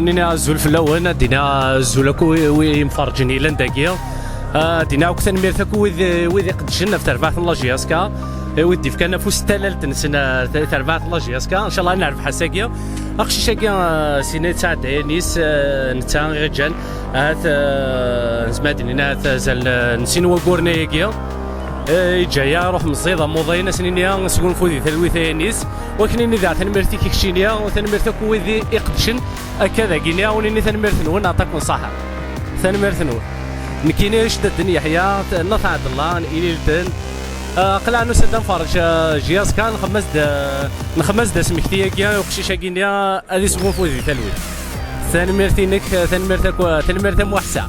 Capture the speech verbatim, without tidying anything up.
Nini azul fell-awen, ad d-iniɣ azul akk wi, wi imferrǧen yellan dagi. Ah, ad d-iniɣ akk tanemmirt akk wid, wid iqeddcen ɣef terbaɛt n la J S K, eh, wid d-ifkan afus s talalt-nsen, ah, ta-, terbaɛt n la J S K. Ncallah ad nerbeḥ ass-agi. Aqcic-agi, ah, sina yettɛedda ayen-is, ah, netta i ɣ-iǧǧan. Ahat, ah, nezmer ad d-nini ahat azal, ah, n sin wagguren ayagi. Eh, iǧǧa-yaɣ ruḥ meẓẓi d amuḍin, ad s-nini sgunfu di talwit ayen-is. Wak nini daɣ tanemmirt i kikcini, tanemmirt akk wid i iqeddcen akka dagini, ad wen-nini tanemmirt-nwen, aṭak n ṣṣaḥa. Tanemmirt-nwen. Nekkini Icedden Yeḥya, t-, n At Ɛebdella, n Ililden. Ah, aql-aɣ nusa-d ad nferrǧ, ah, J S K, nxemmem-as-d, ah, nxemmem-as-d asmekti-agi i uqcic-agi-nni, ah, ad isgunfu di talwit. Tanemmirt-inek, tanemmirt akk, tanemmirt a Muḥsa.